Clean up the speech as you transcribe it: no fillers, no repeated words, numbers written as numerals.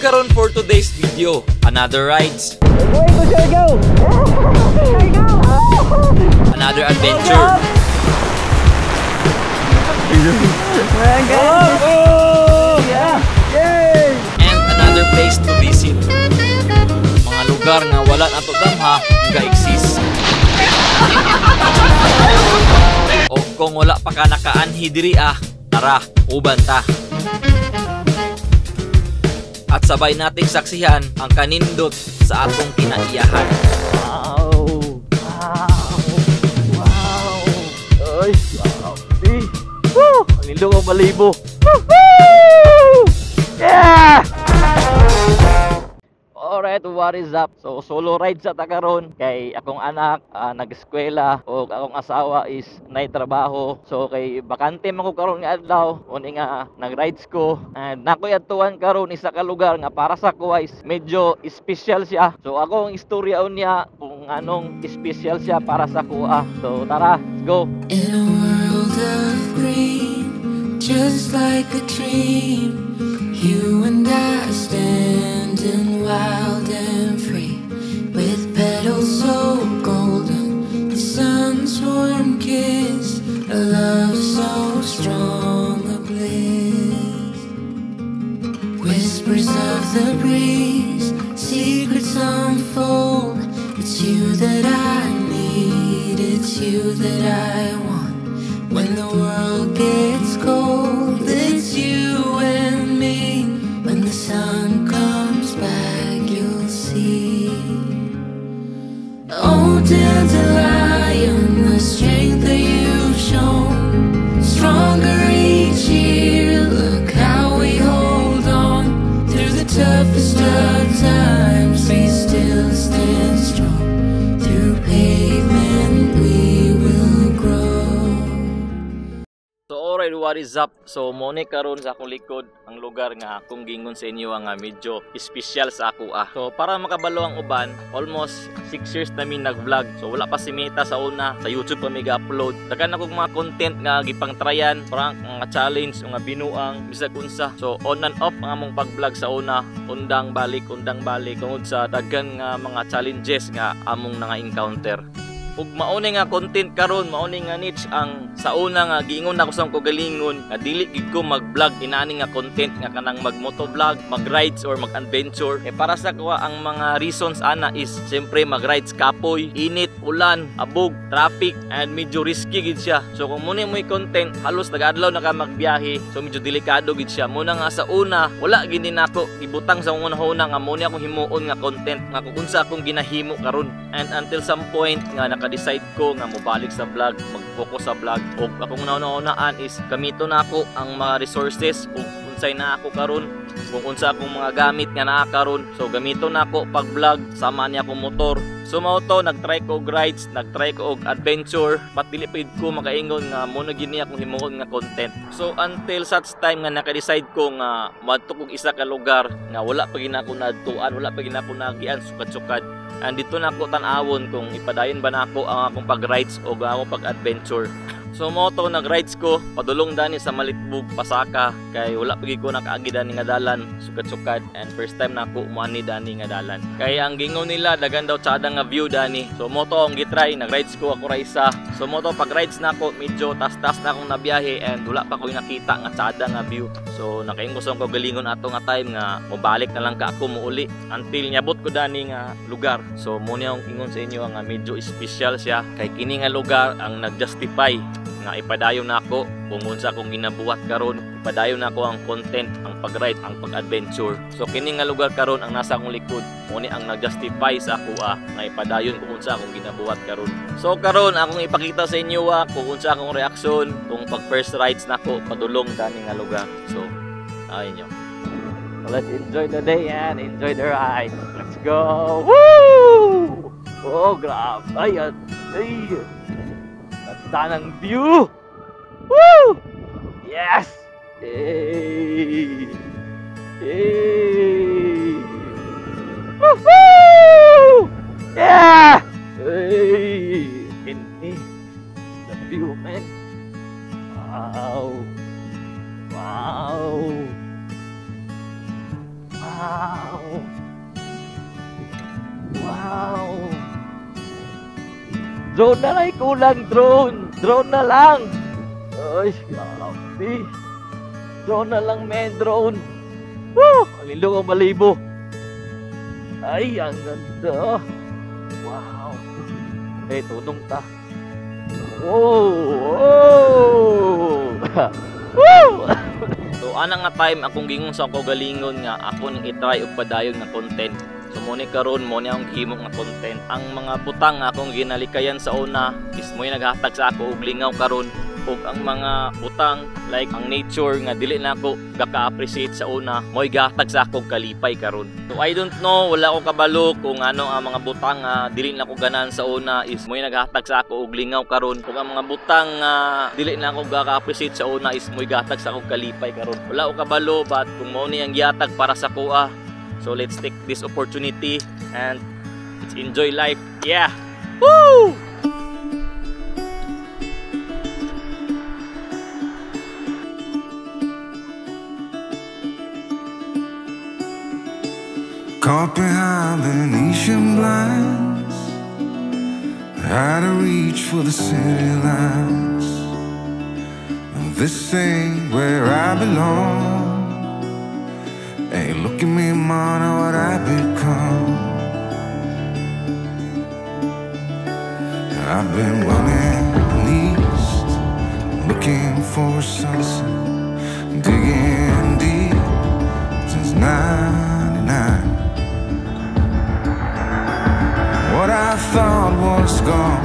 Karon for today's video, another rides, Going to Siargao! Another adventure, Oh! Yeah! Yay! And another place to visit. Mga lugar nga wala nato damha ga exist. O kung wala pa ka nakaanhi diri ah, tara, uban ta. At sabay nating saksihan ang kanindot sa atong kinaiyahan. Wow! Wow! Wow! Ay, grabe! Woo! Ang nindot ang balibo! Woohoo! Yeah! Alright, what is up? So solo ride sa ta karon kay akong anak nag-eskwela o akong asawa is nay trabaho. So kay bakante man ko karon nga adlaw, uni nga nag-rides ko and nakoy adtuan karon isa ka lugar nga para sa ko is medyo special siya. So ako ang istorya unya kung anong special siya para sa kuha. So tara, let's go. In a world of green, just like a dream, you and I standing wild and free, with petals so golden, the sun's warm kiss, a love so strong, a bliss. Whispers of the breeze, secrets unfold. It's you that I need, it's you that I want. When the world gets cold, it's you and me. When the sun comes back, you'll see. Oh, dandelion, the strength that you've shown, stronger each year. Look how we hold on through the toughest of times. We still stand strong. Through pavement, we will grow. So alright, what is up? So mo ni karon sa akong likod ang lugar nga akong gingon sa inyo nga medyo espesyal sa ako ah. So para makabalo ang uban, almost 6 years namin nag-vlog. So wala pa si Meta sa una, sa YouTube pa mi ga-upload. Daghan akong mga content nga gipang-tryan, prank, mga challenge, mga binuang, bisag unsa. So on and off ang among pag-vlog sa una, undang balik tungod sa daghan nga mga challenges nga among nga encounter. Ug mauni nga content karon, mauni nga niche ang sa una nga giingon nako sa akong kaugalingon nga dili gid ko mag-vlog inani nga content nga kanang mag-motovlog, mag-rides or mag-adventure. Eh para sa kuha ang mga reasons ana is siyempre mag-rides kapoy, init, ulan, abog, traffic and medyo risky gid siya. So kung muna mo content, halos nag-adlaw na ka magbiyahe, so medyo delikado gid siya. Muna nga sa una, wala gid ni nako ibutang sa una-una nga mo ni akong himuon nga content nga kung unsa akong ginahimo karon. And until some point nga naka-decide ko nga mobalik sa vlog, mag-focus sa vlog. Ug akong nauna-unaan is gamito na ako ang mga resources ug unsay na ako karon, kung unsa akong mga gamit nga naa karon. So gamito na ako pag vlog sama niya akong motor. So mao to, nag-try ko og rides, nag-try ko og adventure, but dili pa gid ko makaingon nga mo na gini akong himuon nga content. So until such time nga naka-decide ko nga moadto kog isa ka lugar nga wala pa gid ako naadtuan, wala pa gid ako naagian sukad-sukad. And dito na ako tan-awon kung ipadayon ba nako ang akong pag-rides o ang akong pag-adventure. So mo to, nag-rides ko padulong dani sa Malitbog, Pasaka kay wala pa gid ko nakaagi dani nga dalan sukad-sukad and first time na ako muani dani nga dalan. Kay ang gingon nila daghan daw tsada nga view dani. So mo to ang gitry, nag-rides ko ako ra isa. So mo to, pag rides nako medyo tas-tas na akong nabiyahe and wala pa ko nakita nga tsada nga view. So nakaingon sa akong kaugalingon ato nga time nga mobalik na lang ka ako muuli until nyabot ko dani nga lugar. So mo ni akong ingon sa inyo nga medyo special siya kay kini nga lugar ang nag-justify nga ipadayon nako kung unsa akong ginabuhat karon, ipadayon nako ang content, ang pag-ride, ang pag-adventure. So kini nga lugar karon ang nasa akong likod, mo ni ang nag-justify sa ako nga ipadayon kung unsa akong ginabuhat karon. So karon akong ipakita sa inyo kung unsa akong reaksyon kung pag first rides nako padulong dani nga lugar. So ayun nyo. Let's enjoy the day and enjoy the ride. Let's go! Woo! Oh, grabe! Ay, ay! Ganda ng view! Woo! Yes! Hey! Hey! Woohoo! Yeah! Hey! Ini the view, man. Wow! Wow! Wow! Drone na lang kulang, drone. Drone na lang. Ay, grabe. Drone na lang, men, drone. Woo! Ang lindong ang Malibu. Ay, ang ganda. Wow. Eh, tunong ta. Whoa! Whoa! Woo! So ana nga time akong gingon sa akong galingon nga ako nang i-try og padayon nga content. So mo ni karon, mo ni akong gihimo nga content. Ang mga butang nga akong ginalikayan sa una is mo'y naghatag sa ako og lingaw karon, ug ang mga butang like ang nature nga dili na ako gaka-appreciate sa una, mo'y gahatag sa ako og kalipay karon. So I don't know, wala ko kabalo kung ano ang mga butang nga dili na ako ganahan sa una is mo'y naghatag sa ako og lingaw karon, ug ang mga butang nga dili na ako gaka-appreciate sa una is mo'y gahatag sa ako og kalipay karon. Wala ko kabalo, but kung mao ni ang gihatag para sa kuha, so let's take this opportunity and let's enjoy life. Yeah. Woo! Caught behind Venetian blinds, out of reach for the city lights. This ain't where I belong. Hey, look at me, man, what I become. I've been running east, looking for sunset, digging deep since '99. What I thought was gone